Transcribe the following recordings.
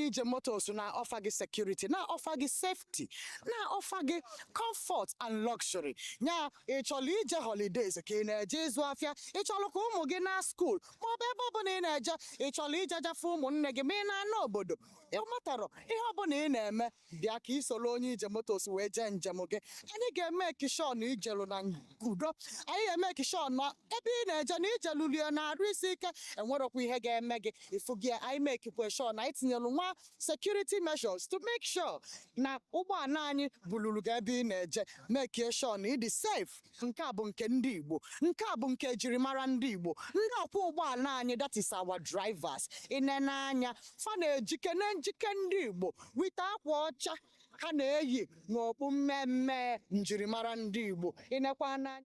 Onye Ije Motors na-offer gị security, na-offer gị safety, na-offer gị comfort and luxury. Nya ị chọrọ ije holidays, ka ị na-eje ịzụ afịa, ị chọrọ ka ụmụ gị na school, maọbụ ebe ọbụla ị na-eje, ị chọrọ ije jafe ụmụnne gị, ma ị na-ana obodo, ị matarọ ihe ọbụla ị na-eme, bịa ka ị soro Onye Ije Motors wee jee njem gị. Anyị ga-eme sure na ijelu na udo. Anyị ga-eme sure na ebe ị na-eje na ijelulie na-arụ isi ike, enwerọkwa ihe ga-eme gị. Ifu gị, anyị mekikwe sure na anyị tinyelu nwa security measures to make sure na ụgbọala anyị buluru gị ebe ị na-eje, make sure na ịdị safe. Nke a bụ nke ndị Igbo, nke a bụ nke ejirimara ndị Igbo. Ndị ọkwọ ụgbọala anyị, that is our drivers, ịnene anya fa na-ejike na njike ndị Igbo wite akwa ọcha ha na-eyi n'okpu mmemme njirimara ndị Igbo. Ịnekwa n'anya.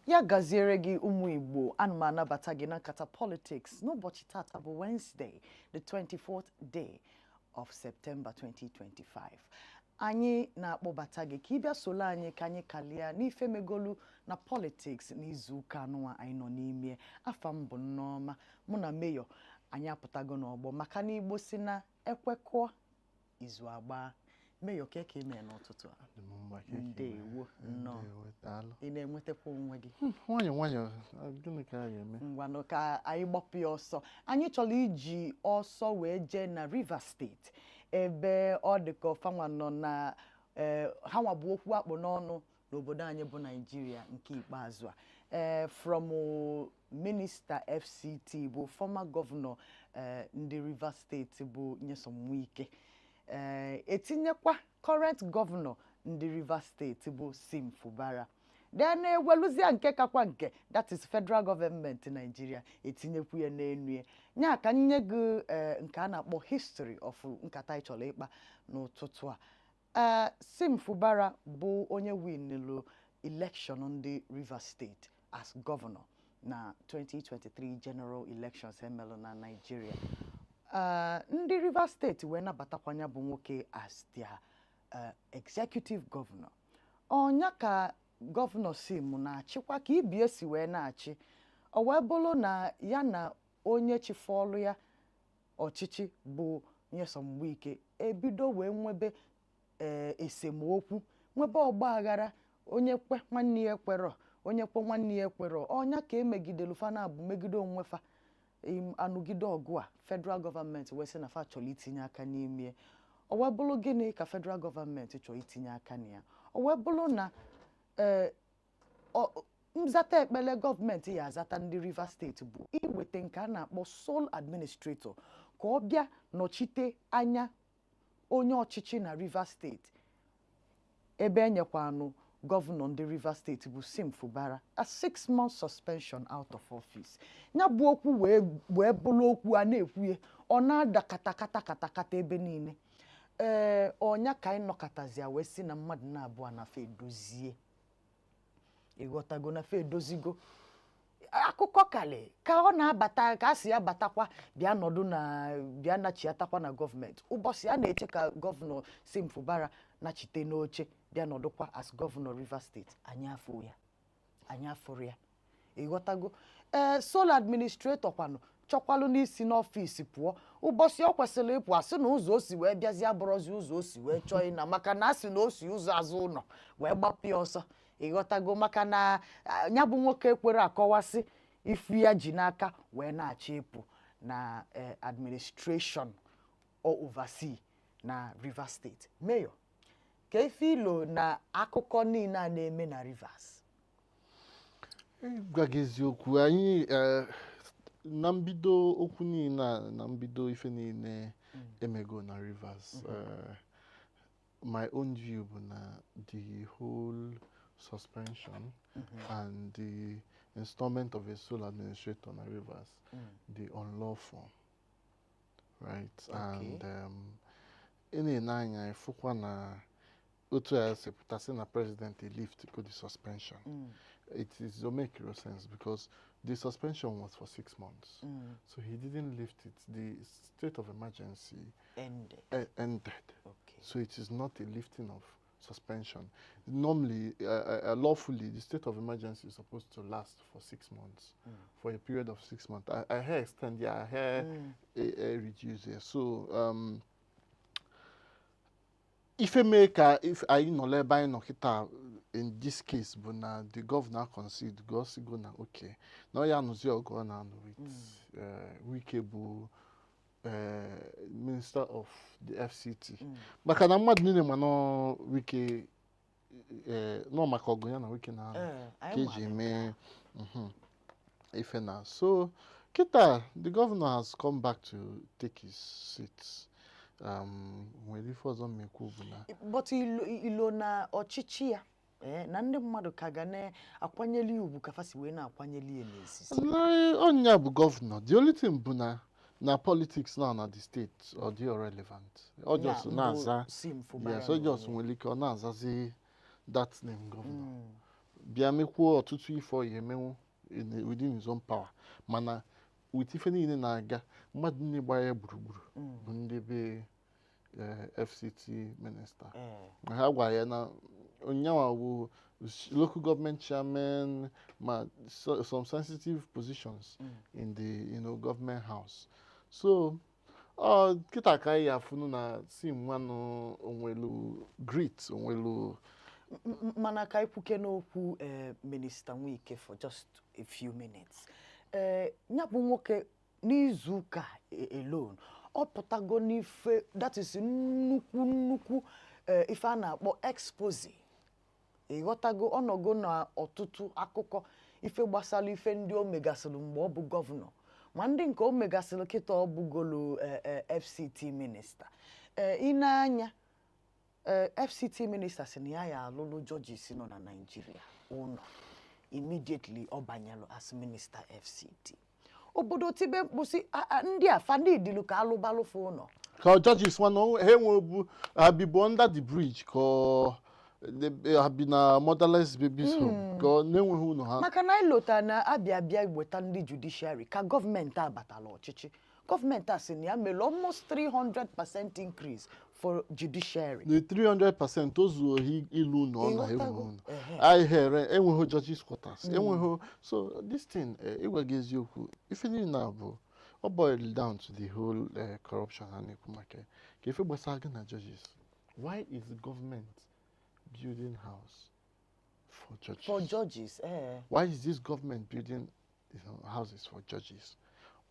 Ya gaziere gị, ụmụ Igbo. Ana m anabata gị na Nkata Politics n'ụbọchị tata bụ Wednesday, the 24th day of September 2025. Anyị na-akpọbata gị ka ị bịa soro anyị ka anyị kalia n'ife megolu na politics n'izu ụka anụnwa anyị nọ n'ime. Afa m bụ Nneọma. Mụ na Mayor anyị apụtago n'ọgbọ, maka na Igbo si na ekwekọọ izu agba. Mayor, ka ka ime n'ụtụtụ a? Dị m mma, ka eke ime. Ndewo, nnọọ. Ndewo, daalụ. Ị na-enwetakwa onwe gị? Nwayọ nwayọ, gịnị ka a ga-eme? Ngwanụ, ka anyị gbapụ ya ọsọ. Anyị chọrọ iji ọsọ wee jee na Rivers Steeti, ebe ọ dị ka ọfanwa nọ na ha nwa bụ okwu akpụ n'ọnụ n'obodo anyị bụ Naijiria nke ikpeazụ a. From Minista FCT bụ former governor ndị Rivers Steeti bụ Nyesom Wike, etinyekwa current governor ndị Rivers Steeti bụ Sim Fubara, then eweluzia nke kakwa nke, that is federal government Nigeria, etinyekwu ya n'enu ya. Nya ka nye gị nke a na-akpọ history of nkata anyị chọrọ ịkpa n'ụtụtụ a. Sim Fubara bụ onye winlu election ndị Rivers State as governor na 2023 general elections emelụ na Nigeria. Ndị Rivers State wee nabatakwa ya bụ nwoke as their executive governor. Ọnya ka Gọvanọ Sim na-achịkwa ka ibie si wee na-achị. O wee bụrụ na ya na onye chịfọlụ ya ọchịchị bụ Nyesom Wike ebido wee nwebe esemokwu, nwebe ọgba aghara. Onye kwe nwanne ya ekwerọ, onye kwe nwanne ya ekwerọ. Ọnya ka emegidelu fa na-abụ megide onwe fa, anụgide ọgụ a. Federal gọọmenti wee sị na fa chọrọ itinye aka n'ime. O wee bụrụ gịnị ka federal gọọmenti chọrọ itinye aka na ya? O wee bụrụ na nzata ekpele gọọmenti ya azata ndị Rivers Steeti bụ iweta nke a na-akpọ sole administrator ka ọ bịa nọchite anya onye ọchịchị na Rivers Steeti, ebe enyekwanụ gọvanọ ndị Rivers Steeti bụ Sim Fubara a 6-month suspension out of office. Ya bụ okwu wee bụrụ okwu a na-ekwuye, ọ na-ada katakata katakata ebe niile. Ọnya ka anyị nọkọtazia wee sị na mmadụ na-abụọ na fa edozie. Ịghọtago na fa edozigo. Akụkọ kali ka ọ na-abata, ka a si abatakwa bịa nọdụ na bịa nachiatakwa na gọọmenti. Ụbọchị a na-eche ka Gọvanọ Sim Fubara nachite n'oche bịa nọdụkwa as gọvanọ Rivers Steeti, anyị afọ ya, anyị afụrụ ya. Ịghọtago? Sole administrator kwanụ chọkwalụ n'isi n'ọfịs pụọ. Ụbọchị ọ kwesịrị ịpụ, asị na ụzọ o si wee bịazie abụrọzi ụzọ o si wee chọọ ịna, maka na asị na o si ụzọ azụ ụlọ wee gbapụ ya ọsọ. Ịghọtago? Maka na ya bụ nwoke ekwere akọwasị ifu ya ji n'aka wee na-achọ ịpụ na administration o oversee na Rivers State. Mayor, ka ife ilo na akụkọ niile a na-eme na Rivers? Ịgwa gị eziokwu, anyị na mbido okwu niile a, na mbido ife niile emego na Rivers, my own view bụ na the whole suspension and the installment of a sole administrator na Rivers dị unlawful, right? And ị na-ene anya ịfụkwa na otu a si pụta sị na president lift go the suspension, it is don't make no sense, because the suspension was for 6 months. So he didn't lift it. The state of emergency ended. Ended. So it is not a lifting of suspension. Normally, lawfully, the state of emergency is supposed to last for 6 months, for a period of 6 months. I hear extend, yeah, I hear a reduce here. So, ife mee ka if anyị nọrọ ebe anyị nọ kịta in this case bụ na the governor concede gosigo na okay, na ọ ya anụzi ọgụ ọ na-anụ with Wike bụ minister of the FCT, maka na mmadụ niile ma nọ Wike, nọ maka ọgụ ya na Wike na-anụ Ee, ka anyị eji mara. mee ife na. So kịta the governor has come back to take his seat. Nwere ife ọzọ m ekwu bụ na But ilo na ọchịchị ya, na ndị mmadụ ka ga na-akwanyeli ya ugwu ka fa si wee na-akwanyeli ya n'ezizi. Na ọnya bụ governor. The only thing bụ na politics now na the state ọ dị irrelevant. Ọ just Ya, mbụ na-aza si mfụbara yes, ọ just n'onwe ya. nwere ike ọ na-azazi that name, governor. Bịa mekwuo ọtụtụ ife ọ ya emenwu within his own power, mana with ife niile na-aga, mmadụ niile gbara ya gburugburu bụ ndị be FCT minister. Ha gwara ya na onyanwa bụ local government chairman ma some sensitive positions in the government house. So ọ kịta ka anyị afụnụ na si nwanụ onwelu grit onwelu. Mana ka anyị kwuke n'okwu Minister Wike for just a few minutes. Ya bụ nwoke n'izu ụka alone ọ pụtago n'ife, that is nnukwu nnukwu ife a na-akpọ expose. Ịghọtago, ọnọgo na ọtụtụ akụkọ ife gbasara ife ndị o megasịrị mgbe ọ bụ governor, ma ndị nke o megasịrị kịta ọ bụgolu FCT minister. Ị na-anya FCT minister sị na ya ya alụlụ judges nọ na Naịjirịa ụlọ immediately ọ banyelụ as minister FCT. Obodo tibe mkpu sị, "Ah, ah, ndị a fa ndị dilu ka alụbalụfa ụlọ." Ka judges nwa ha enwebu, ha bibu under the bridge, ka ha bi na motherless babies home, ka ọ na-enweghị ụlọ ha. Maka na anyị lota na abịa bịa weta ndị judiciary ka gọọmenti a batala ọchịchị, gọọmenti a sị na ya mere almost 300% increase for judiciary. Na 300% o zuo ohi ịlụ ụlọ ọ na enweghị Ịghọtago? ụlọ. Ehe. Ahịa enweghị judges quarters, enweghị. So this thing, ịgwa gị eziokwu, ife niile a bụ ọ boil down to the whole corruption a na-ekwu maka ya. Ka ife gbasara gị na judges, why is the government building house for judges? For judges, eh. Why is this government building houses for judges?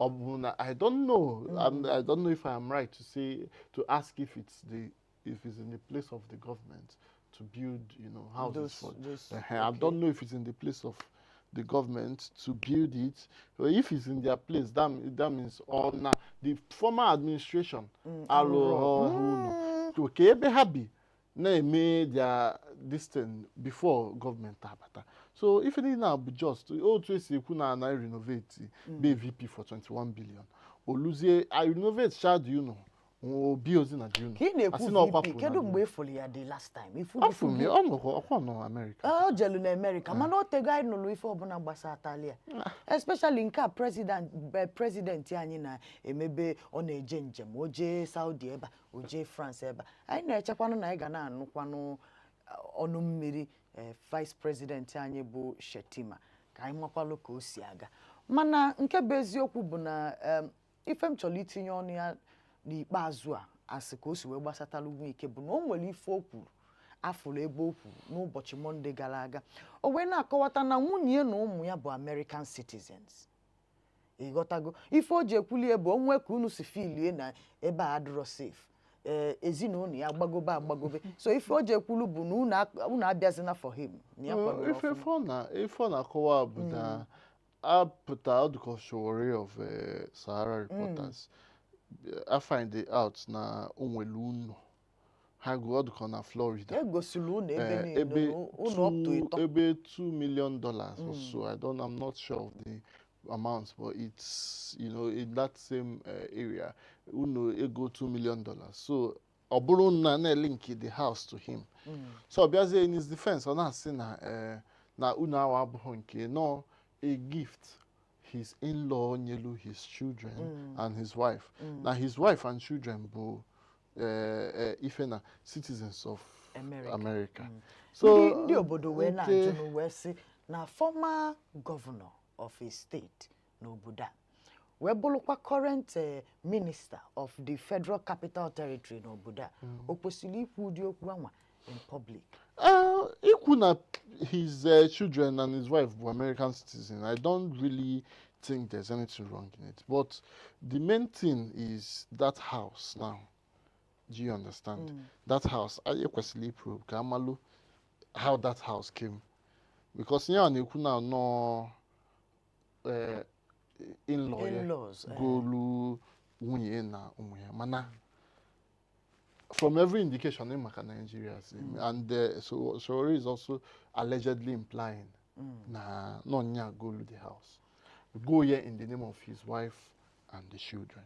Ọ bụ na I don't know. I don't know if I am right to say, to ask if it's in the place of the government to build houses for. I don't know if it's in the place of the government to build it. Or if it's in their place, that means on the former administration alụghọ ha ụlọ. Ka ebe ha bi na-eme their this thing before gọọmenti abata. So ife niile a bụ just otu esi ekwu na renovate be VP for 21 billion, oluzie I renovate cha dị unu obi ozi na dị unu. Ka ị na-ekwu Asị na ọ VP kwapụrụ na kedu dị mgbe ị fụrụ ya the last time? Afụ m ya, ọ nọkwa ọkwa nọ Amerịka. O jelu na Amerịka, mana o tego anyị nụrụ ife ọbụla gbasatala ya, especially nke a president anyị na-emebe. Ọ na-eje njem, o jee Saudi ebe a, o jee France ebe a. Anyị na-echekwanụ na anyị ga na-anụkwanụ ọnụ mmiri vice president anyị bụ Shetima, ka anyị makwalụ ka o si aga. Mana nke bụ eziokwu bụ na ife m chọrọ itinye ọnụ ya n'ikpeazụ a asị ka o si wee gbasatala Wike bụ na o nwere ife o kwuru afụrụ ebe o kwuru n'ụbọchị Mọnde gara aga, o wee na-akọwata na nwunye ya na ụmụ ya bụ American citizens. Ịghọtago, ife o ji ekwulie bụ onwe ka unu si filie na ebe a adịrọ safe, ee, ezinụlọ ya agbagobe agbagobe. So ife o ji ekwulu bụ na unu abịazina for him, na ya kwadoro ife ọfụma. Ife ọ na-akọwa bụ na apụta ọdụkọ Sowore of Sahara Reporters I find it out na o nwere ụlọ ha gụọ ọdụkọ na Florida. E gosiri unu ebe niile ebe ụlọ up to ịtọ. Ebe $2 million or so. I'm not sure of the amount, but it's in that same area, unu ego $2 million. So ọ bụrụ na na-link the house to him, so ọ bịazie in his defense, ọ na-asị na na unu awa abụghị nke nọ, a gift his in-law nyelu his children and his wife, na his wife and children bụ ife na citizens of America. America. Ndị obodo wee nke- na-ajụnụ wee sị na former governor of a state n'obodo a wee bụrụkwa current minister of the Federal Capital Territory n'obodo a, o kwesịrị ikwu ụdị okwu anwa in public? Ikwu na his children and his wife were American citizens, I don't really think there's anything wrong in it. But the main thing is that house now. Do you understand? That house, I ekwesịrị probe ka amalụ how that house came. Because ya na-ekwu na nọ in-law ya In-laws, eh. golu nwunye na ụmụ ya, mana from every indication in maka Nigeria and so Sowore is also allegedly implying na no nya golu the house, go here in the name of his wife and the children.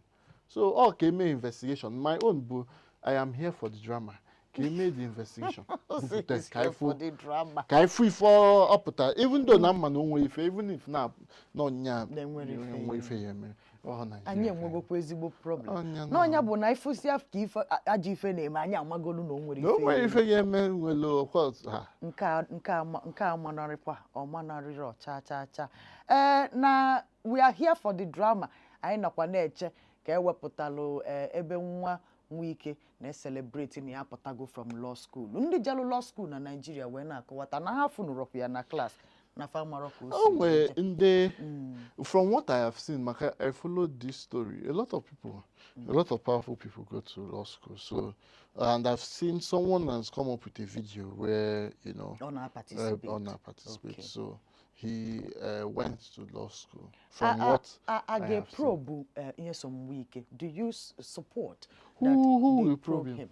So all came investigation. My own bụ, I am here for the drama. Ka eme the investigation, bupụta ka Here for ifo the drama. Ka ifu ife ọ pụta, even though na mma na onwe ife, even if na na ọnya Na-enwere ife enwe ya. Ife ya mere ọ Nigeria Anyị ka enwegokwa ezigbo problem. Ọnya. N'ọnya bụ na ifụsi ka ife ajọ ife na-eme, anyị amagolu na o nwere na o ife nwere ya ife ya eme nwere, of course ha. Nke a manarịkwa, ọ manarịrọ cha cha cha. Ee, na we are here for the drama. Anyị nọkwa na-eche ka ewepụtalụ ebe nwa Nwike na-ecelebrate na ya pụtago from law school. Ndị jelụ law school na Nigeria wee na-akọwata na ha funurọkwa ya na class na fa marọ ka o O si nwere wee jee. Ndị, from what I have seen, maka I followed this story, a lot of people, a lot of powerful people go to law school. So, and I've seen someone has come up with a video where ọ na-participate. On a participate. Okay. So he went to law school. From A- what a I have seen. ga-probe Nyesom Wike? Do you support Who that who they will probe him? him?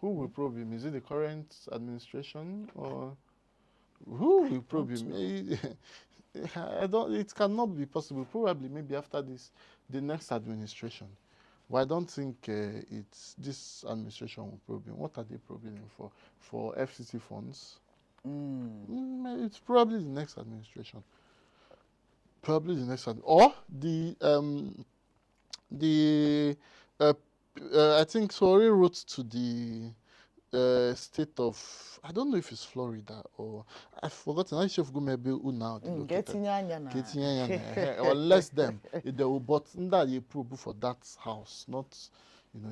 Who will probe him? Is it the current administration or who will probe him? I don't. It cannot be possible. Probably maybe after this, the next administration. But I don't think it's this administration will probe him. What are they probing him for? For FCT funds? It's probably the next administration. Probably the next one, or the I think Sowore wrote to the state of, I don't know if it's Florida or I've forgotten. I should go maybe who now the Ka etinye anya na ka etinye anya na ehe, unless them if they will, but ndị a dey probe for that house, not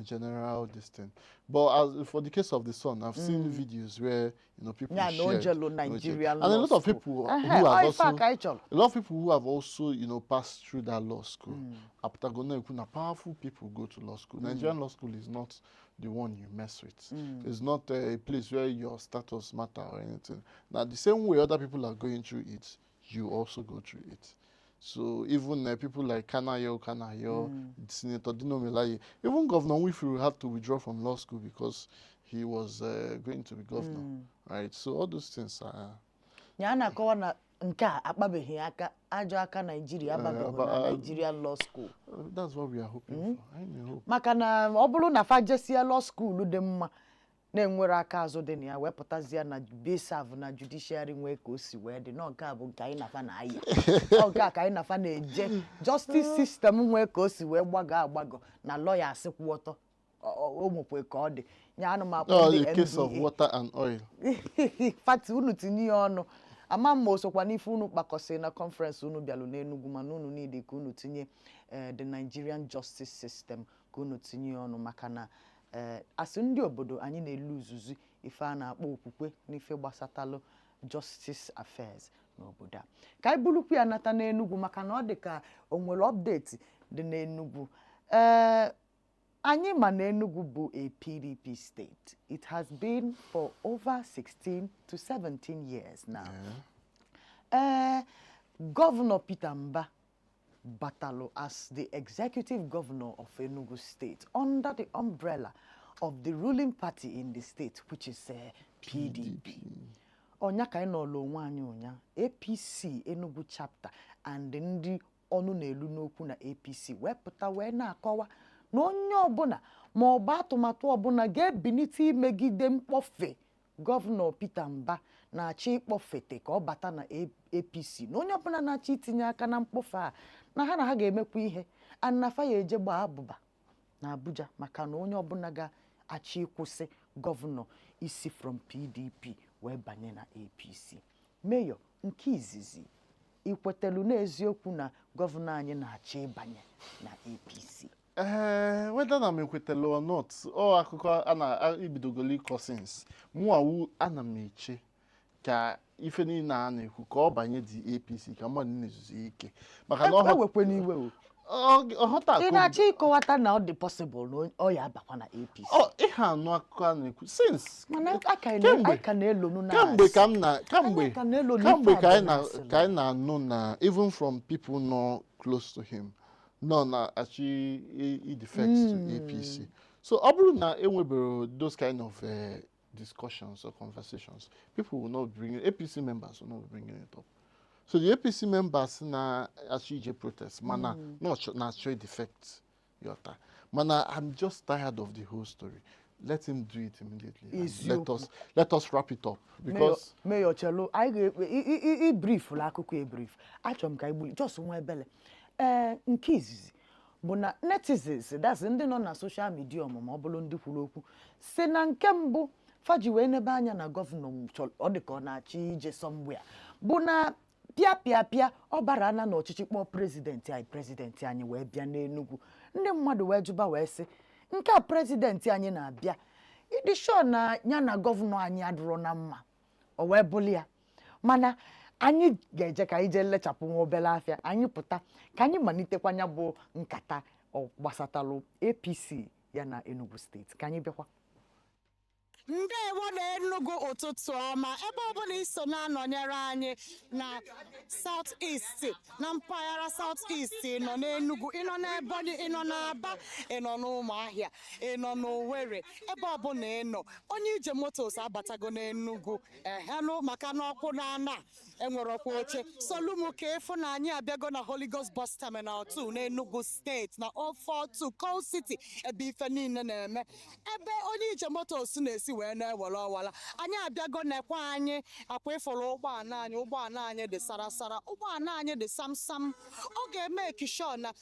general this thing. But as for the case of the son, I've seen videos where people Ya na o shared jelu na o jelu. Nigerian And a law lot of school. people Ehe, who ọ have ife a also ka anyị chọrọ. A lot of people who have also passed through that law school apụtago na-ekwu na powerful people go to law school. Nigerian law school is not the one you mess with. It's not a place where your status matter or anything. Now, the same way other people are going through it, you also go through it. So even people like Kanayo, Senator Dino Melaye, even Governor Nwifuru had to withdraw from law school because he was going to be governor, right? So all those things are. Ya na-akọwa na nke a akpabeghị aka, ajọ aka Naijiria ababeghị na Nigerian law school. That's what we are hoping for. I may hope. Maka na ọ bụrụ na fa jesie law school dị mma na-enwere aka azụ dị na ya, wee pụtazie na BSAV na judiciary nwee ka o si wee dị nọ, nke a bụ nke anyị nafa na-aya. Ọ nke a ka anyị nafa na-eje, justice system nwee ka o si wee gbagọ agbagọ na lawyers kwụ ọtọ. O nwekwe ka ọ dị ya anụ m akpọ Oh, ndị the case of NBA. water and oil. Fati unu tinye ya ọnụ, ama m ma o sokwa n'ife unu kpakọsị na conference unu bịalụ n'Enugu, mana unu niile ka unu tinye the Nigerian justice system, ka unu tinye ya ọnụ, maka na asị ndị obodo anyị na-elu uzuzu ife a na-akpọ okwukwe n'ife gbasatalụ justice affairs n'obodo a. Ka anyị burukwu ya nata n'Enugu, maka na ọ dị ka o nwere update dị n'Enugu. Ee, anyị ma na Enugu bụ a PDP state. It has been for over 16 to 17 years now. Ee, Governor Peter Mba batalụ as the executive governor of Enugu State under the umbrella of the ruling party in the state, which is PDP. Ọnya ka anyị nọlụ onwe anyị ụnya, APC Enugu chapter and ndị ọnụ na-elu n'okwu na APC wee pụta wee na-akọwa na onye ọbụla ma ọ bụ atụmatụ ọbụla ga-ebilite imegide mkpọfe Governor Peter Mba na-achọ ịkpọfete ka ọ bata na APC, na onye ọbụla na-achọ itinye aka na mkpọfe a, na ha ga-emekwa ihe anafa ya eje gbaa abụba na Abuja, maka na onye ọbụla ga-achọ ịkwụsị. Gọvanọ isi from PDP wee banye na APC. Mayor, nke izizi, ikwetelu n'eziokwu na gọvanọ anyị na-achọ ịbanye na APC? Ee, whether na m ekwetala or not, ọ akụkọ a na-ebidogolo ịkọ since. Mụawu ana m eche ka ife niile a na-ekwu ka ọ banye dị APC ka mmadụ na-ezuzu ike, maka na ọ Ewekwe n'iwe o. Ọ ghọta Ị na-achọ ịkọwata na ọ dị possible na ọ ya abakwa na APC? Ọ ihe anụ akụkọ a na-ekwu since Mana a ka kemgbe anyị ka na-elonu na kemgbe ka m na kamgbe Anyị ka na-elo n'ife kamgbe ka anyị na abụ ka anyị na-anụ na even from people nọ close to him nọ na-achọ i defect to APC. So ọ bụrụ na enwebere those kind of discussions or conversations, people will not bring it, APC members will not be bringing it up. So the APC members na-achọ ije protest, mana na-achọ defect yọta, mana I'm just tired of the whole story. Let him do it immediately and let Eziokwu. us wrap it up because Mayor, chelu, anyị ga-ekpe ibrifụlụ akụkọ ebrif. Achọrọ m ka anyị gbuli just nwa ebele. Ee, nke izizi bụ na netizens, that's ndị nọ na social media, ọmụma ọ bụrụ ndị kwuru okwu si na nke mbụ faji wee nebe anya na gọvanọ ọ dị ka ọ na-achọ ije somewhere bụ na pịa pịa pịa ọ bara na n'ọchịchị kpọọ president anyị, president anyị wee bịa n'Enugu. Ndị mmadụ wee jụba wee sị, nke a president anyị na-abịa, ịdị sure na ya na gọvanọ anyị adịrọ na mma? O wee bụrụ ya, mana anyị ga-eje ka anyị jee lechapụ nwa obere afịa. Anyị pụta ka anyị malitekwa ya bụ nkata ọ gbasatalụ APC ya na Enugu Steeti. Ka anyị bịakwa. Ndewo na Enugu, ụtụtụ ọma. Ebe ọbụla iso na-anọnyere anyị na South East, na mpaghara South East, ị nọ n'Enugu, ị nọ n'Ebonyi, ị nọ n'Aba, ị nọ n'Ụmụahịa, ị nọ n'Owerri, ebe ọbụla ị nọ, Onye Ije Motors abatago n'Enugu. Ehenụ, maka na ọkwụ na ana enwere ọkwa oche solumu ka efu na anyị abịago na Holy Ghost Bus Terminal 2 n'Enugu Steeti na 042 Coal City, ebe ife niile na-eme, ebe Onye Ije Motors na-esi wee na-ewere ọwara. Anyị abịago, nekwa anyị akwa ịfụrụ ụgbọala anyị. Ụgbọala anyị dị sarasara, ụgbọala anyị dị samsam. Ọ ga-eme sure na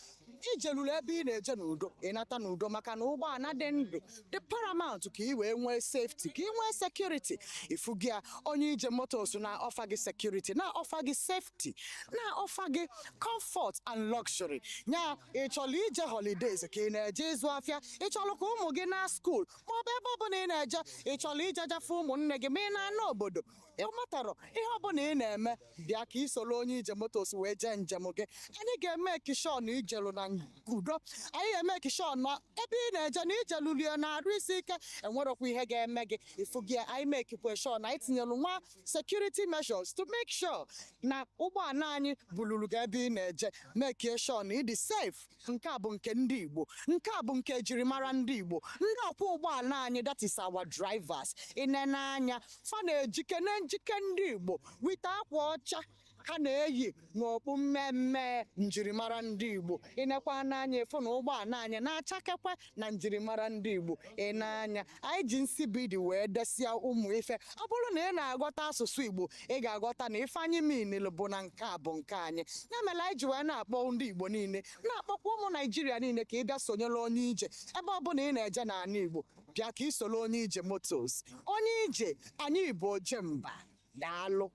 ijeluru ebe ị na-eje n'udo, ịnata n'udo, maka na ụgbọala dị ndụ dị paramount ka ị wee nwee safety, ka ị nwee security. Ifu gị a, Onye Ije Motors na-offer gị security, na-offer gị safety, na-offer gị comfort and luxury. Nya ị chọrọ ije holidays ka ị na-eje ịzụ afịa, ị chọrọ ka ụmụ gị na school, maọbụ ebe ọbụla ị na-eje, ị chọrọ ije jafe ụmụnne gị, ma ị na-ana obodo, ị matarọ ihe ọbụla ị na-eme, bịa ka ị soro Onye Ije Motors wee jee njem gị. Anyị ga-eme sure na ijelu na udo. Anyị ga-eme sure na ebe ị na-eje na ijelulie na-arụ isi ike, enwerọkwa ihe ga-eme gị. Ifu gị, anyị mekikwe sure na anyị tinyelu nwa security measures to make sure na ụgbọala anyị buluru gị ebe ị na-eje, mekie sure na ịdị safe. Nke a bụ nke ndị Igbo, nke a bụ nke ejirimara ndị Igbo. Ndị ọkwọ ụgbọala anyị, that is our drivers, ịnene anya fa na-ejike na njike ndị Igbo wite akwa ọcha ha na-eyi n'okpu mmemme njirimara ndị Igbo. Ịnekwa n'anya efu na ụgbọala anyị na-achakekwe na njirimara ndị Igbo. Ị na-anya, anyị ji nsibidi wee desịa ụmụ ife. Ọ bụrụ na ị na-aghọta asụsụ Igbo, ị ga-aghọta na ife anyị minil bụ na nke a bụ nke anyị. Ya mere anyị ji wee na-akpọ ndị Igbo niile, na-akpọkwa ụmụ Naijiria niile ka ị bịa sonyere Onye Ije. Ebe ọbụla ị na-eje n'ala Igbo, bịa ka ị soro Onye Ije Motors. Onye Ije, anyị bụ ojemba. Daalụ.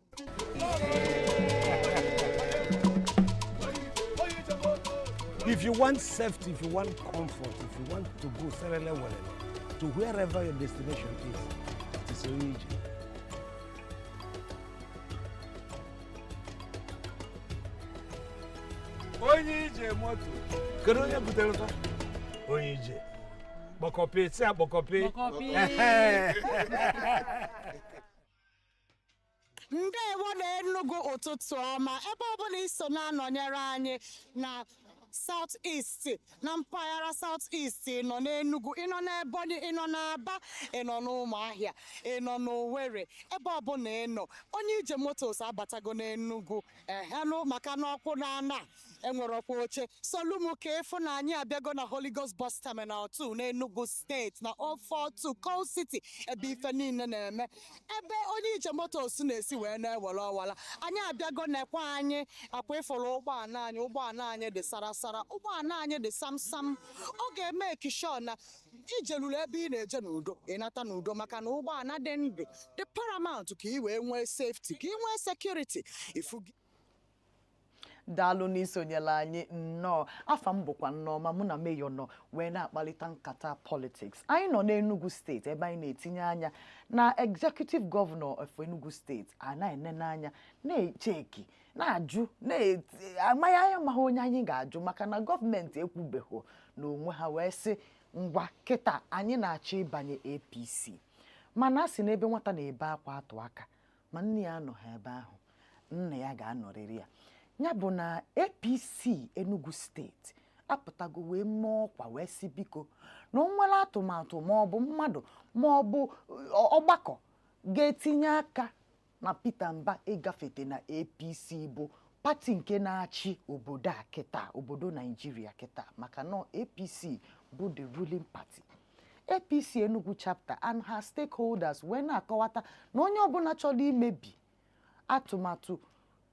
If you want safety, if you want comfort, if you want to go serele welele to wherever your destination is, it is Onije. Onye Ije Moto. Kedu onye butere fa? Onye Ije. Kpọkọpị, si akpọkọpị. Kpọkọpị. Ehe. Ndewo na Enugu, ụtụtụ ọma. Ebe ọbụla iso na-anọnyere anyị na South East, na mpaghara South East, ị nọ n'Enugu, ị nọ n'Ebonyi, ị nọ n'Aba, ị nọ n'Ụmụahịa, ị nọ n'Owerri, ebe ọbụla ị nọ, Onye Ije Motors abatago n'Enugu. Ehenụ, maka na ọkwụ na ana enwere ọkwa oche solumu ka efu na anyị abịago na Holy Ghost Bus Terminal 2 n'Enugu Steeti na 042 Coal City, ebe ife niile na-eme, ebe Onye Ije Motors na-esi wee na-ewere ọwara. Anyị abịago, nekwa anyị akwa ịfụrụ ụgbọala anyị. Ụgbọala anyị dị sarasara, ụgbọala anyị dị samsam. Ọ ga-eme sure na Ijelulu ebe ị na-eje n'udo, ịnata n'udo, maka na ụgbọala dị ndụ dị paramount ka ị wee nwee safety, ka ị nwee security ifu gị. Daalụ n'isonyela anyị. Nnọọ, afa m bụkwa Nneọma. Mụ na Mayor nọ wee na-akpalite nkata politics. Anyị nọ n'Enugu Steeti, ebe anyị na-etinye anya na executive governor of Enugu Steeti. A na-enene anya, na-echeki, na-ajụ, na-amaghị anya, amaghị onye anyị ga-ajụ, maka na gọọmenti ekwubeghị n'onwe ha wee sị, "Ngwa, kịta anyị na-achọ ịbanye APC." Mana a sị na ebe nwata na-ebe akwa atụ aka, ma nne ya anọghị ebe ahụ, nna ya ga-anọrịrị ya. Ya bụ na APC Enugu Steeti apụtago wee mee ọkwa, wee sị biko, na o nwere atụmatụ ma ọ bụ mmadụ ma ọ bụ ọgbakọ ga-etinye aka na Peter Mba ịgafete na APC, bụ pati nke na-achị obodo a kịta, obodo Naijiria kịta, maka na APC bụ the ruling party. APC Enugu chapter and her stakeholders wee na-akọwata na onye ọbụla chọrọ imebi atụmatụ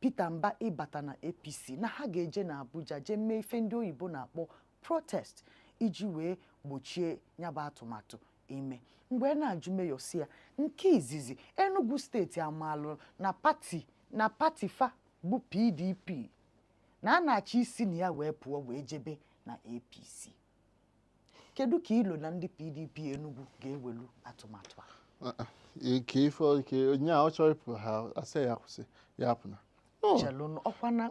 Peter Mba ịbata na APC, na ha ga-eje na Abuja jee mee ife ndị oyibo na-akpọ protest iji wee gbochie ya bụ atụmatụ ime. Mgbe na-ajụ Mayor si ya, nke izizi, Enugu Steeti amalụ na pati fa bụ PDP na a na-achọ isi na ya wee pụọ wee jebe na APC, kedu ka ilo na ndị PDP Enugu ga-ewelu atụmatụ a? Ke ife ke onye a ọ chọrọ ịpụ, ha asị ya kwụsị, ya apụna. No. Chelụnụ, ọkwa na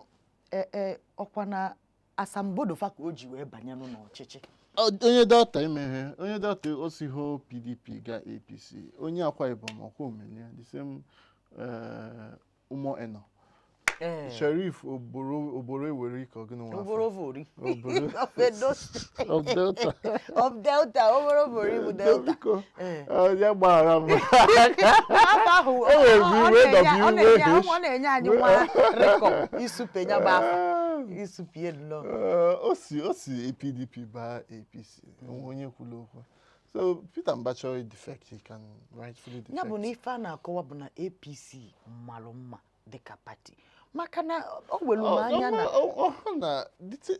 ọkwa na asambodo fa ka o ji wee banyenụ n'ọchịchị. Onye Delta imeghe, onye Delta o si hụ PDP ga APC, onye Akwa Ibom ọkwa omelie the same. Umo Eno, Sheriff Oboro Oboro Ewere ka ọgịnị nwa afọ? Oborovori. Oboro- Of Edo State. Of Delta. Of Delta, Oborovori bụ Delta. Biko, Ee. ya gbaghara m. Afọ ahụ E nwere ọ V, wee na-enye W, ọ na-enye wee H. ọ na-enye anyị nwa rịkọm isupe ya bụ afọ isupie nnọọ. O si PDP baa APC, enwe onye kwuru okwu? So Peter Mba chọrọ defect, he can rightfully defect. Ya bụ na ife a na-akọwa bụ na APC malụ mma dịka pati, maka na o welu m anya na na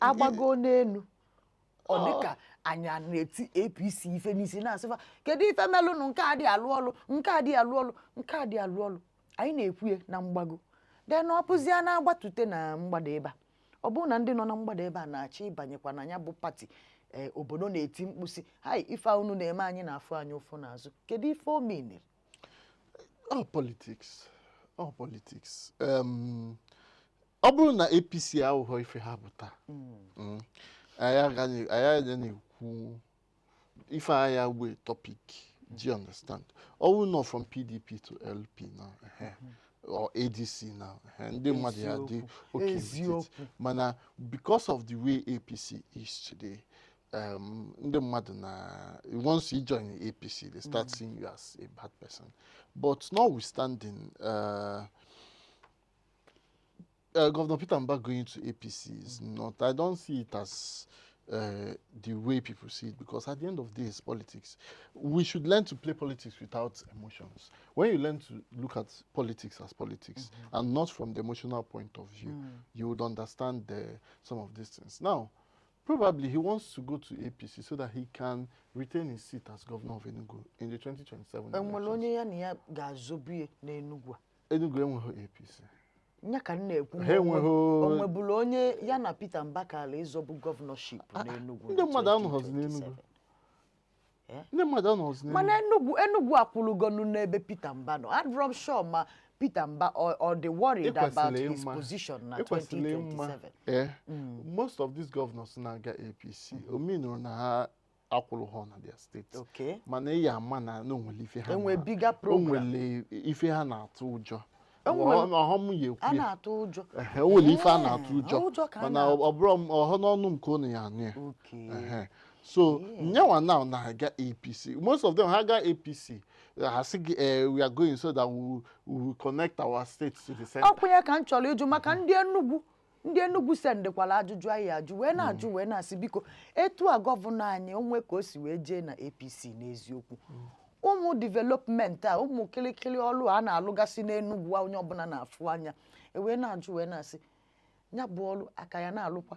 agbago n'elu, ọ dịka anyị a na-eti APC ife n'isi, na-asịfa, kedu ife melụnụ nke a dị alụ ọlụ, nke a dị alụ ọlụ, nke a dị alụ ọlụ. Anyị na-ekwuye na mgbago, then ọ pụzie na-agbatute na mgbada ebe a. Ọ bụrụ na ndị nọ na mgbada ebe a na-achọ ịbanyekwa na ya bụ pati, ee, obodo na-eti mkpu sị, "Hai, ife a unu na-eme anyị na-afụ anyị ụfụ n'azụ." Kedu ife o menere? All politics, all politics. Ọ bụrụ na APC aghụghọ ife ha bụ taa, anyị agaghị na-ekwu ife agha wee topic. Do you understand? Ọ bụrụ nọ from PDP to LP now, or ADC now, ndị mmadụ ya dị okay with it. Eziokwu. Mana because of the way APC is today, ndị mmadụ na once you join APC, they start seeing you as a bad person. But notwithstanding, Governor Peter Mba going to APC is not, I don't see it as the way people see it, because at the end of the day, it's politics. We should learn to play politics without emotions. When you learn to look at politics as politics and not from the emotional point of view, you would understand some of these things. Now, probably he wants to go to APC so that he can retain his seat as governor of Enugu in the 2027 Enwere elections. onye ya na ya ga-azọbu ya n'Enugu a? Enugu enweghị APC. Nya ka m na-ekwu. Ha enweghị. O nwebulu onye ya na Peter Mbaka ala ịzọbu governorship n'Enugu Ndị na mmadụ anọghọzi n'Enugu. 2027? Eh? Ndị mmadụ anọghọzi n'Enugu. Mana Enugu akwụlugonu n'ebe Peter Mba nọ. Adịrọ m sure ma Peter Mba ọ dị worried about Ekwesịrị his ịma. position na Ekwesịrị ịma. 2027. Eh, most of these governors na-aga APC, omenụrụ na ha akwụrụ ha na their state. Mana ị ya ama na o nwere ife ha Enwe bigger o program. nwere ife ha na-atụ ụjọ. Ọghọm ya ekwu A ya. na-atụ ụjọ. Ehe, o nwere ife a na-atụ Ee, ụjọ. ụjọ ka a Mana na-atụ. ọ bụrụ ọhọ n'ọnụ m ka unu ya anụ ya. Ehe. So nyanwa now na-aga APC, most of them ha ga APC, ha sị gị, "We are going so that we will connect our states to the center." Ọkwụ ya ka m chọrọ ịjụ, maka ndị Enugu sendekwala ajụjụ anyị ajụ wee na-ajụ wee na-asị, biko, etu a governor anyị onwe ka o si wee jee na APC, n'eziokwu, ụmụ development a, ụmụ kịlịkịlị ọlụ a na-alụgasị n'Enugu a, onye ọbụla na-afụ anya, e wee na-ajụ wee na-asị, ya bụ ọlụ aka ya na-alụkwa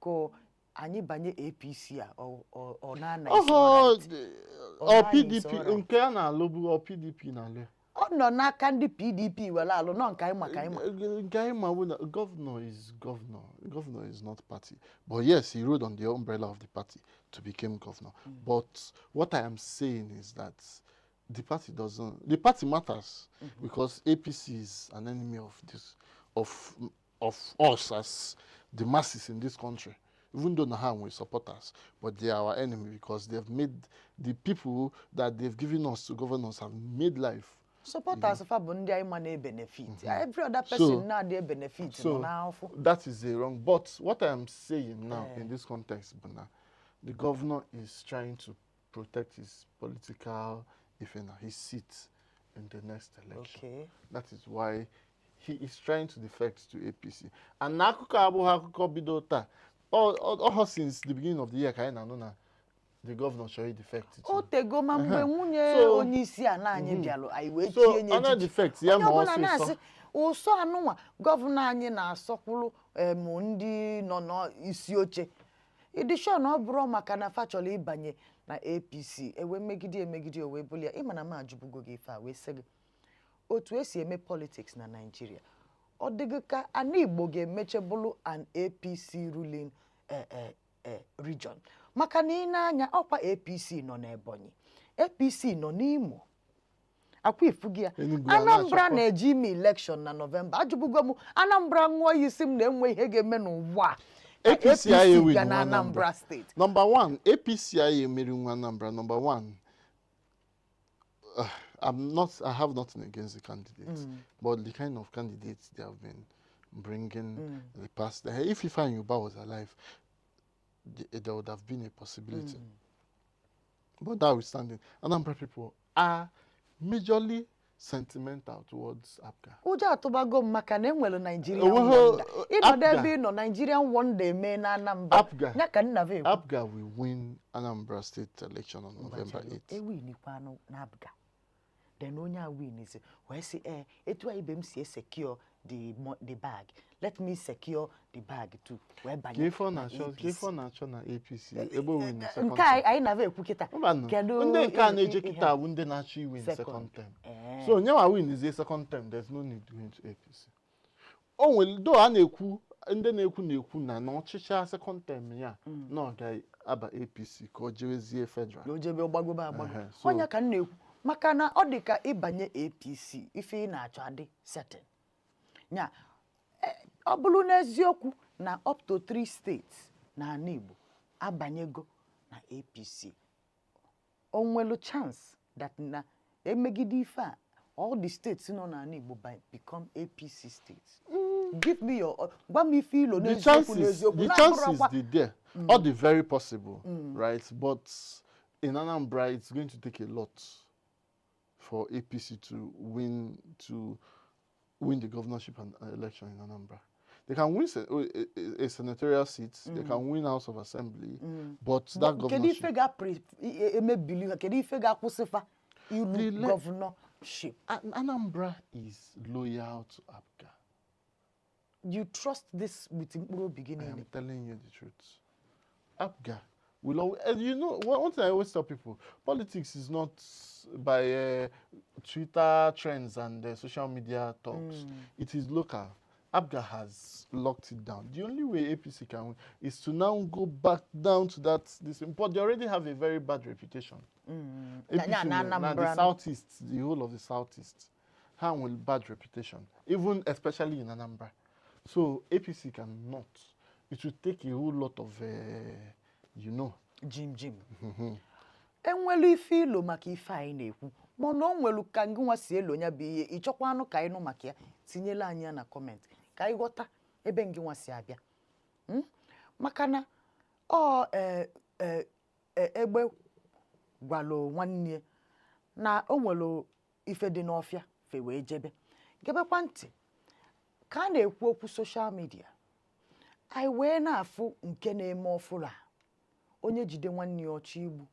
ka Anyị banye APC a, ọ na-ana is Ọhọ. alright. Ọ Ọ naghị PDP is alright. nke a na-alụ bụ ọ PDP na-alụ ya. Ọ nọ n'aka ndị PDP were alụ nọ nke anyị maka anyị ma. Nke anyị ma bụ na governor is governor. Governor is not party. But yes, he rode on the umbrella of the party to become governor. But what I am saying is that the party doesn't. The party matters because APC is an enemy of this, of us as the masses in this country. Even though na ha nwe supporters, but they are our enemy because they've made the people that they've given us to govern us have made life Supporters fa bụ ndị anyị ma na-ebenefit. Every other person na-adị ebenefit nọ So n'afọ. that is a wrong. But what I am saying now in this context, bụ na, the governor is trying to protect his political, if you know, his seat in the next election. That is why he is trying to defect to APC. And n'akụkọ abụghị akụkọ bido taa. All since the beginning of the year ka anyị na-anụ na the governor chọrọ defect to. O tego ma mgbe nwunye onye isi ala anyị bịalụ, anyị wee So, chie nye ọ na echichi. defect ya Onye ma ọbụla ọsịsọ. na-asị ụsọ anụnwa governor anyị na-asọkwuru em ndị nọ n'isi oche ịdị na ọ bụrụ maka na fa chọrọ ịbanye na APC ewe megide emegide o wee bulie. Ịma na m ajụbugo gị ife a wee sị gị otu esi eme politics na Naịjirịa, ọ dịghị ka ana Igbo ga-emeche bụrụ an APC ruling region, maka na ị na-anya ọkwa APC nọ n'Ebonyi, APC nọ n'Imo, akwa ifugi ya. Enugu a Anambra na-achọkwa. Na-eje ime election na Nọvemba. Ajụbugo m Anambra, ṅụọ ya isi m na enwe ihe ga-eme n'ụwa a ka APC anyị ewin bịa na nwa. Anambra Steeti. Number one, APC anyị emeri nwa Anambra. Number one, I'm not. I have nothing against the candidates, but the kind of candidates they have been bringing the past. If Ifeanyi Uba was alive, there would have been a possibility. But notwithstanding, Anambra people are majorly sentimental towards APGA. Ụjọ atụbago m maka na enwere Nigerian Onweghị- wonder ịnọdụ APGA. ebe ị nọ, Nigerian wonder eme na Anambra. APGA. Ya ka nna m ekwu. APGA will win Anambra State election on November 8th. Ewinikwanụ na APGA, then onye a winizi wee sị, ee, etu a ibe m si esecure the bag, let me secure the bag too, wee Ka banye ife ọ na na-achọ, ka APC. ife ọ na-achọ na APC ebe o win second Nke a anyị na-ava ekwu kịta. Mbanụ, Kedu ndị nke a na-eje ihe- kịta bụ ndị na-achọ iwin Second. second term. So onye nwa win is a second term, there's no need going to APC. O nwere do a na-ekwu, ndị na-ekwu na ọchịchị second term ya na ọ ga-aba APC ka o jewezie federal. Na o jebe gbagobe agbago. Ehe, so- Onye ka m na-ekwu maka na ọ dị ka ịbanye APC, ife ị na-achọ adị certain nya. Ọ bụrụ n'eziokwu na up to three states na ala Igbo abanyego na APC, o nwelu chance that na emegide ife a, all the states nọ n'ala Igbo become APC states? Give me your, gwa m ife ilo The n'eziokwu. chances N'eziokwu the na-abụrọkwa- chances dị there, all the very possible, right? But in Anambra, it's going to take a lot for APC to win the governorship and election in Anambra. They can win a senatorial seat, they can win House of Assembly, but that Kedu ife governorship ga-emebili ha? Kedu ife ga-akwụsị fa iru governorship? Anambra is loyal to APGA. You trust this with mkpụrụ obi gị I niile? am telling you the truth. APGA will always, and one thing I always tell people, politics is not by Twitter trends and social media talks. It is local. APGA has locked it down. The only way APC can win is to now go back down to that this, but they already have a very bad reputation. Na- na- APC na na Anambra the no. southeast, the whole of the southeast, have with bad reputation, even especially in Anambra. So APC cannot. It will take a whole lot of. Jim jim enwelu ife ilo maka ife anyị na-ekwu, mana o nwelu ka ngị nwa si elo ya bụ ihe ịchọkwa anụ ka anyị nụ maka ya. Tinyela anyị ya na comment ka anyị ghọta ebe ngị nwa si abịa. Maka na ọ egbe gwalụ nwanne ya na o nwere ife dị n'ọfịa fe wee jebe. Gebekwa ntị ka a na-ekwu okwu social media anyị wee na-afụ nke na-eme ọfụrụ a, onye jide nwanne ya ọchọ igbu,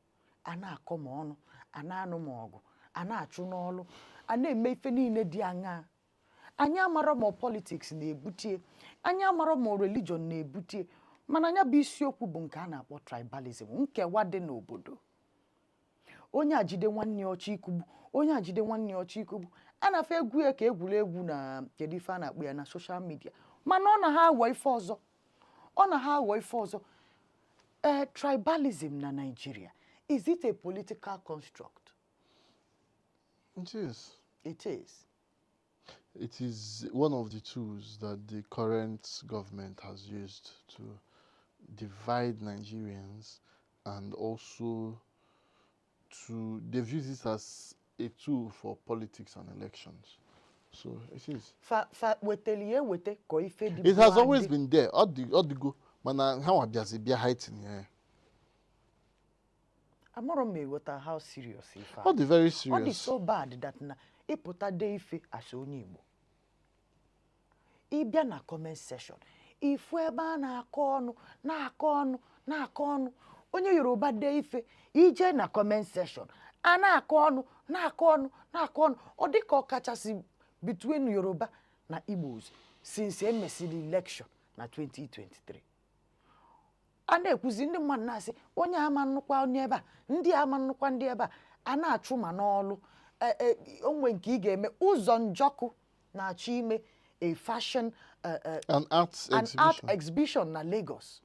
a na-akọ ma ọnụ, a na-anụ ma ọgụ, a na-achụ n'ọlụ, a na-eme ife niile dị aṅaa. Anyị amara ma politics na-ebutie, anyị amara ma religion na-ebutie. Mana ya bụ isiokwu bụ nke a na-akpọ tribalism, nkewa dị n'obodo. Onye ajide nwanne ya ọchọ ikugbu, onye ajide nwanne ya ọchọ ikugbu. A na-afọ egwu ya ka egwuregwu na kedu ife a na-akpọ ya na social media, mana ọ na ha aghọ ife ọzọ, ọ na ha aghọ ife ọzọ. Ee, tribalism na Nigeria, is it a political construct? It is. It is. It is one of the tools that the current government has used to divide Nigerians, and also to they've used it as a tool for politics and elections. So it is. Fa weteli ya ewete ka ife dị. It has always been there. Ọ dịgo, mana ha nwa bịazi bịa heighten ya. Amarọ m eweta how serious ife a. Ọ dị very Ọ dị serious. so bad that na ịpụta dee ife asị onye Igbo, ịbịa na comment section, ifu ebe a na-akọ ọnụ, na-akọ ọnụ, na-akọ ọnụ. Onye Yoruba dee ife, ije na comment section, a na-akọ ọnụ, na-akọ ọnụ, na-akọ ọnụ. Ọ dị ka ọ kachasị between Yoruba na Igbos since e mesịrị election na 2023. A na-ekwuzi, ndị mmadụ na-asị onye ama nnukwa onye ebe a, ndị ama nnukwa ndị ebe a, a na-achụ ma n'ọlụ. Onwe nke ị ga-eme ụzọ njọkụ na-achọ ime a fashion An art an art exhibition. Exhibition na Lagos.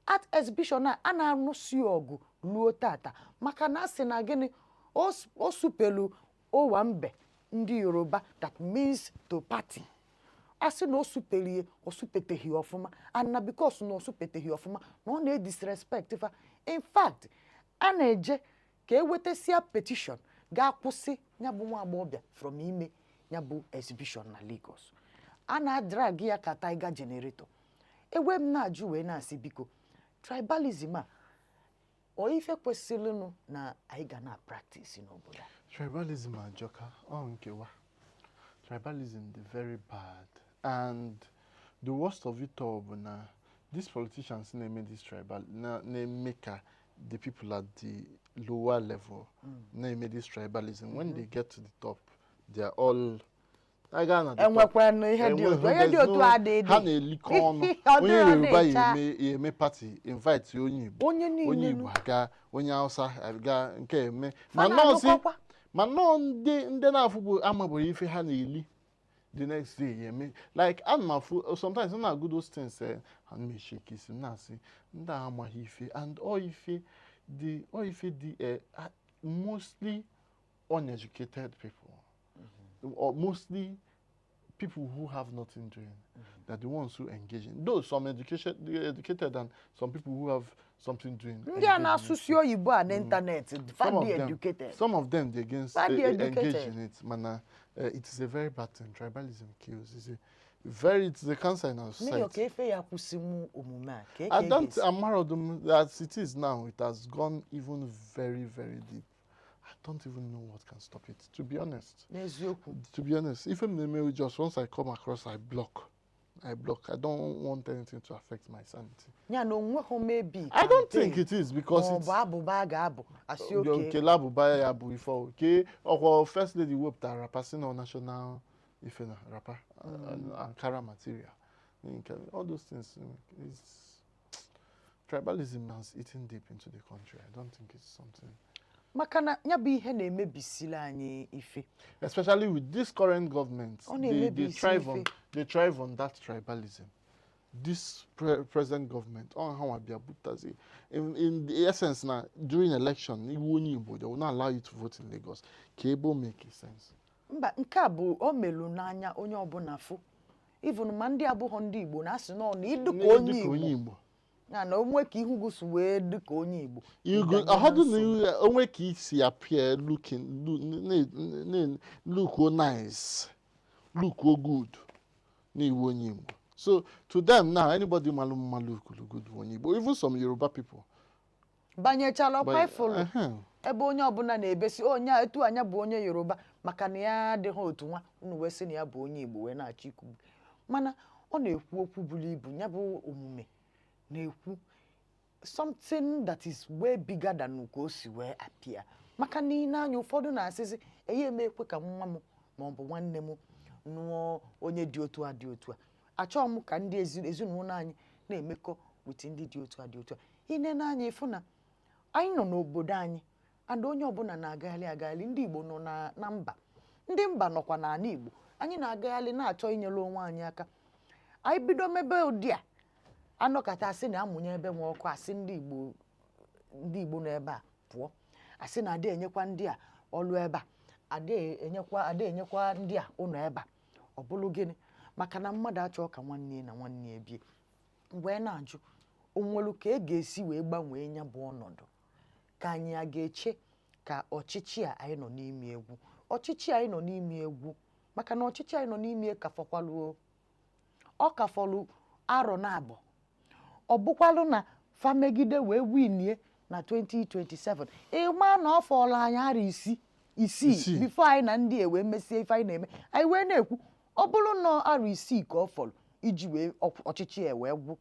Art exhibition a, a na-arụsi ọgụ luo tata maka na a sị na gịnị, o supelu owa mbe ndị Yoruba, that means to party. A sị na o supelie, o supeteghị ọfụma, and na because na o supeteghị ọfụma, na ọ na-edisrespect fa. In fact, a na-eje ka ewetasia petition ga-akwụsị ya bụ nwa agbọghọbịa from ime ya bụ exhibition na Lagos. A na-adrag ya ka tiger generator. Ewe m na-ajụ wee na-asị, biko, tribalism a, ọ ife kwesịrịnụ na anyị ga na practice n'obodo a? Tribalism ajọka, ọ nkewa. Tribalism dị very bad, and the worst of it all bụ na these politicians na-eme this tribal na-eme ka the people at the lower level na-eme this tribalism, when they get to the top, they are all aga na the top. Enwekwanụ ihe dị otu, ihe dị otu adịghị. Ha na-elikọ ọnụ. Ọ Onye dịrọ Yoruba ya na-echa. eme party, invite onye Igbo, Onye niile onye nụ. Igbo aga, onye Hausa aga, nke eme Fa ma nọọsị na-anụkọkwa. Ma nnọọ ndị na-afụbụ amabụrụ ife ha na-eli the next day ya eme like ana m afụ sometimes m na-agụ those things, ana m eshake isi m, na-asị ndị a amaghị ife. And all ife dị mostly uneducated people or mostly people who have nothing doing. They're the ones who engage in. Though some education, educated and some people who have something doing Ndị a engage in it. Na-asụsụ oyibo a n'ịntanetị fa Some of dị them, educated. some of them, they against Fa dị engage educated. in it. Mana, it is a very bad thing. Tribalism kills. It's a cancer in our Mayor, ka society. efe ya kwụsịnwu omume a ka I eke don't. ga-esi? Amarodum, as it is now, it has gone even very, very deep. I don't even know what can stop it, to be honest. N'eziokwu. To be honest, if I'm the just once I come across, I block. I block. I don't want anything to affect my sanity. Ya na onweghị maybe I don't think it is because ma ọ it's bụ abụba a ga-abụ asị oke. Nke labụba ya bụ ife oke ọkwa first lady wepụtara wrapper si na national ife na wrapper, Ankara material. All those things, it's tribalism has eaten deep into the country. I don't think it's something Maka na ya bụ ihe na-emebisili anyị ife. Especially with this current government, Ọ they na-emebisi thrive on ife. They thrive on that tribalism. This present government on how abịa bupụtazi in the essence na during election, iwu onye Igbo, they will not allow you to vote in Lagos. Ka ebe o make sense? Mba, nke a bụ o melu n'anya onye ọbụla fụ, even ma ndị abụghọ ndị Igbo na-asị nọ na ịdị ka onye Dịka onye Igbo. Igbo. Ya na onwe ka ihu gị si wee dị ka onye Igbo. You go ịdanye na ahọdụ na nsogbu. Onwe ka isi appear looking look o nice, look o good na iwu onye Igbo. So to them now, anybody malụ mma look good bụ onye Igbo, even some Yoruba people. Banyechala ọkwa ifụlụ ebe onye ọbụla na-ebesi onye a etu anya bụ onye Yoruba maka na ya adịghị otu nwa unu wee sị na ya bụ onye Igbo wee na-achọ ikwu. Mana ọ na-ekwu okwu buru ibu, ya bụ omume na-ekwu something that is way bigger than ka o si wee appear, maka na ị na-anya ụfọdụ na-asịsị eyi eme ekwe ka nwa m ma ọ bụ nwanne m nụọ onye dị otu a dị otu a. Achọghị m ka ndị ezinụlọ anyị na-emekọ. With ndị dị otu a dị otu a, ine n'anya ịfụ na anyị nọ n'obodo anyị and onye ọbụla na-agagharị agagharị. Ndị Igbo nọ na mba, ndị mba nọkwa n'ala Igbo. Anyị na-agagharị na-achọ inyere onwe anyị aka. Anyị bido mebe ụdị a, anọkọta asị na amụnye ebe nwe ọkụ, asị ndị Igbo, ndị Igbo nọ ebe a pụọ, asị na ada enyekwa ndị a ọlụ ebe a, ada enyekwa ndị a ụlọ ebe a. Ọ bụrụ gịnị? Maka na mmadụ achọ ka nwanne ya na nwanne ya bie. Wee na-ajụ, onwelu ka e ga-esi wee gbanwee ya bụ ọnọdụ, ka anyị a ga-eche ka ọchịchị a anyị nọ n'ime egwu, ọchịchị anyị nọ n'ime egwu? Maka na ọchịchị anyị nọ n'ime ka fọkwalụ, ọ ka fọlụ arọ na abụọ. Ọ bụkwalụ na famegide wee winie na 2027, ịma na ọ fọrọ anyị arọ isii isii Isii. before anyị na ndị a wee mesie ife anyị na-eme. Anyị wee na-ekwu, ọ bụrụ na arọ 6 ka ọ fọrọ iji wee ọchịchị a wee gwụ,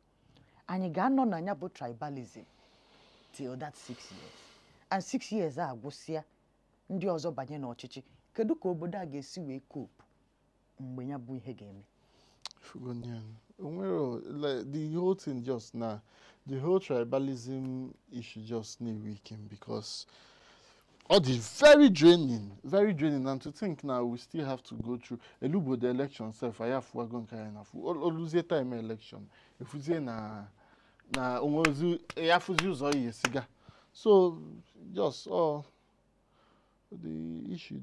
anyị ga-anọ na ya bụ tribalism till that 6 years, and 6 years a agwụsịa, ndị ọzọ banye n'ọchịchị. Kedu ka obodo a ga-esi wee cope mgbe ya bụ ihe ga-eme? Fugonian. Onwero, like, the whole thing just now, the whole tribalism issue just need weaken because all the very draining, and to think now we still have to go through elubo the election self. I have wagon kind of oluzie time election. Efuzie na onwezi ya fuzi ụzọ ihe siga. So just oh the issue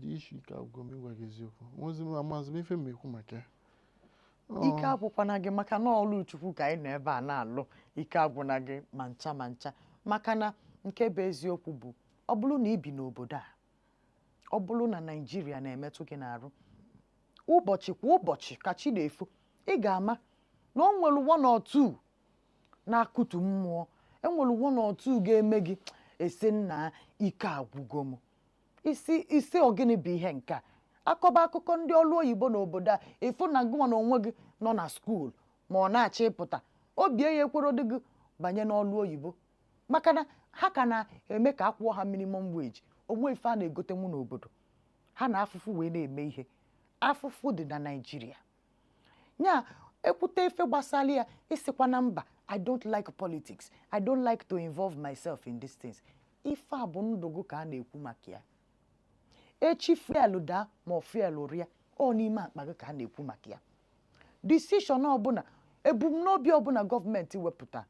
ka gwa m ịgwa gị eziokwu. Onwezi m amazi m ife m ekwu maka ya. Ike agwụkwana gị, maka na ọlụ Chukwu ka anyị nọ ebe a na-alụ. Ike agwụna gị ma ncha ma ncha, maka na nke bụ eziokwu bụ, ọ bụrụ na ị bi n'obodo a, ọ bụrụ na Naijiria na-emetụ gị n'arụ ụbọchị kwa ụbọchị ka chi na-efo, ị ga-ama na o nwere one or two na-akụtu mmụọ, enwere one or two ga-eme gị esi nna, ike agwụgo m. Isi isi ogịnị bụ ihe nke a? Akọba akụkọ ndị ọrụ oyibo n'obodo a, ịfụ na gịnwa na onwe gị nọ na school ma ọ na-achọ ịpụta, obi ya ekwero dị gị banye n'ọrụ oyibo, maka na ha ka na-eme ka akwụọ ha minimum wage. Onwe ife a na-egotenwu n'obodo ha na afụfụ wee na-eme ihe. Afụfụ dị na Naịjirịa. Nya ekwute ife gbasara ya, ịsịkwa na mba, "I don't like politics, I don't like to involve myself in these things." Ife a bụ ndụ gị ka a na-ekwu maka ya. Echi fuel daa ma ọ fuel rịa, ọ n'ime akpa gị ka a na-ekwu maka ya. Decision ọbụla, ebumnobi ọbụla gọọmenti wepụta,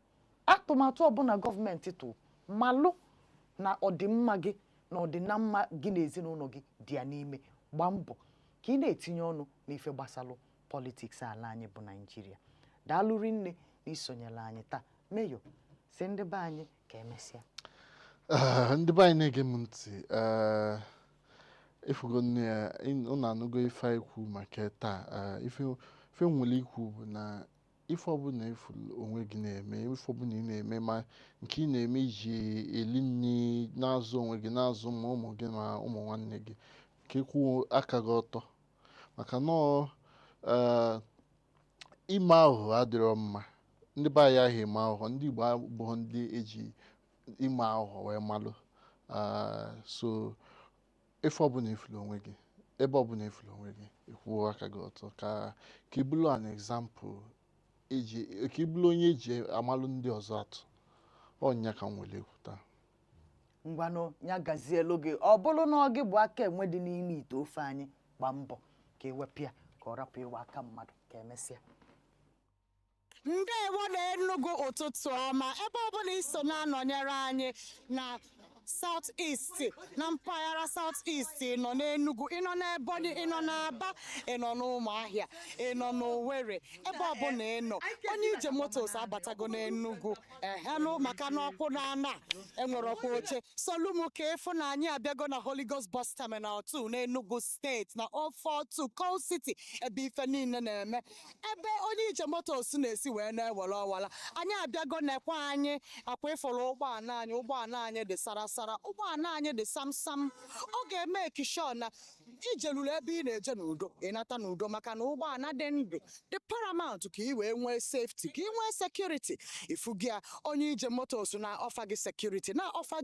atụmatụ ọbụla gọọmenti tụ malụ na ọdịmma gị na ọdịnamma gị na ezinụlọ gị dị ya n'ime, gbaa mbọ ka ị na-etinye ọnụ n'ife gbasalụ politics ala anyị bụ Naijiria. Daalụ rinne na isonyere anyị taa. Meyo, si ndị be anyị ka emesịa. Ndị be anyị na-ege m ntị, efugo nne ya, unu anụgo ife anyị kwu maka taa. Ife m nwere ikwu bụ na ife ọbụla ifuru onwe gị na-eme, ife ọbụla ị na-eme, ma nke ị na-eme iji eli nri, na-azụ onwe gị, na-azụ ma ụmụ gị ma ụmụ nwanne gị, ka ịkwụ aka gị ọtọ, maka nọọ ime aghụghọ adịrọ mma. Ndị be anyị ahụ eme aghụghọ, ndị Igbo abụghị ndị eji ime aghụghọ wee malụ. So ife ọbụla ifuru onwe gị, ebe ọbụla ifuru onwe gị, ịkwụọ aka gị ọtọ, ka ị bụrụ an example eji, ka ị bụrụ onye eji amalụ ndị ọzọ atụ. Ọnya ka m nwere ekwu taa. Ngwanụ, ya gazielu gị. Ọ bụrụ na ọ gị bụ aka enwe dị n'ime ite ofe anyị, gbaa mbọ ka ewepụ ya, ka ọ rapụ ịwa aka mmadụ. Ka emesịa. Ndewo na Enugu, ụtụtụ ọma. Ebe ọbụla iso na-anọnyere anyị na South East, na mpaghara South East, ị nọ n'Enugu, ị nọ n'Ebonyi, ị nọ n'Aba, ị nọ n'Ụmụahịa, ị nọ n'Owerri, ebe ọbụla ị nọ, Onye Ije Motors abatago n'Enugu. Ehenụ, maka na ọkwụ na ana enwere ọkwa oche solumu ka efu na anyị abịago na Holy Ghost Bus Terminal 2 n'Enugu Steeti, na 042 Coal City, ebe ife niile na-eme, ebe Onye Ije Motors na-esi wee na-ewere ọwara. Anyị abịago nekwa anyị akwa ịfụrụ ụgbọala anyị. Ụgbọala anyị dị sarasara, ụgbọala anyị dị samsam. Ọ ga-eme sure na ijeluru ebe ị na-eje n'udo, ịnata n'udo, maka na ụgbọala dị ndụ dị paramount ka ị wee nwee safety, ka ị nwee security. Ifu gị a, Onye Ije Motors na offer gị security, na offer